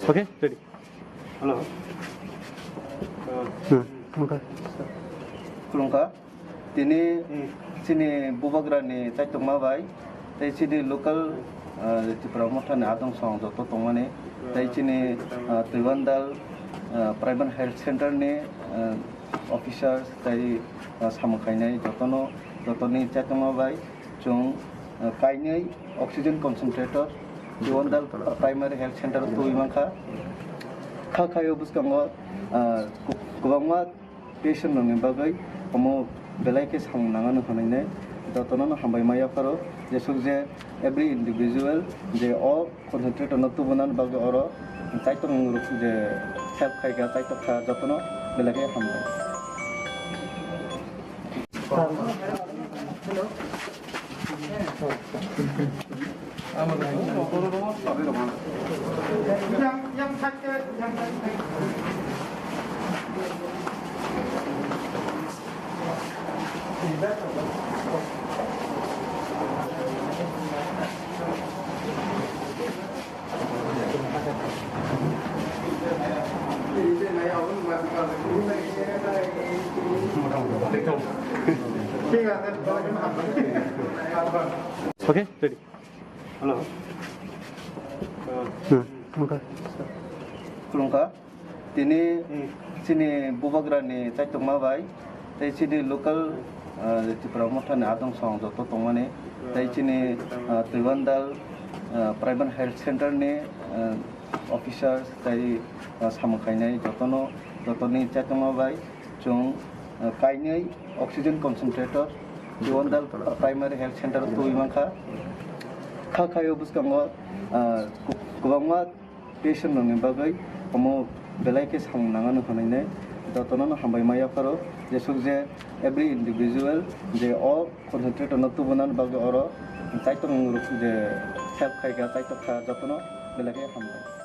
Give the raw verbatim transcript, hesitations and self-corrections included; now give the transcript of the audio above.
Okay, ready. Hello. Hmm, okay. Khulumkha. Tini chini bubagrani chaitokma bai, tei chini local, ah, Tipra Mothani adong song joto tongmani, tei chini, ah, Twibandal, ah, Primary Health Center ni, ah, officers tei, ah, samung khainai jotono, jotoni chaitokma bai chwng, ah, kainwi oxygen concentrator Twibandal Primary Health Center o tubui mankha. Kha khaio bwskango, ah, kwbangma patient rokni bagwi omo belai khe samung nangani hwnwi jotono hambai ma yapharo, jesuk je every individual je o concentrator no tubunani bagwi oro chaitokmung rok je help khaikha, chaitokha jotono belai khe hambai. Okay, ready. Hello. Hmm, okay. Khulumkha. Tini chini bubagrani chaitokma bai, tei chini local, ah, Tipra Mothani adong song joto tongmani, tei chini, ah, Twibandal, ah, Primary Health Center ni, ah, officers tei, ah, samung khainai jotono, jotoni chaitokma bai chwng, ah, kainwi oxygen concentrator Twibandal Primary Health Center o tubui mankha. Kha khaio bwskango, ah, kwbangma patient rokni bagwi omo belai khe samung nangani hwnwi jotono hambai ma yapharo, jesuk je every individual je o concentrator no tubunani bagwi oro chaitokmung rok je help khaikha, chaitokha jotono belai khe hambai.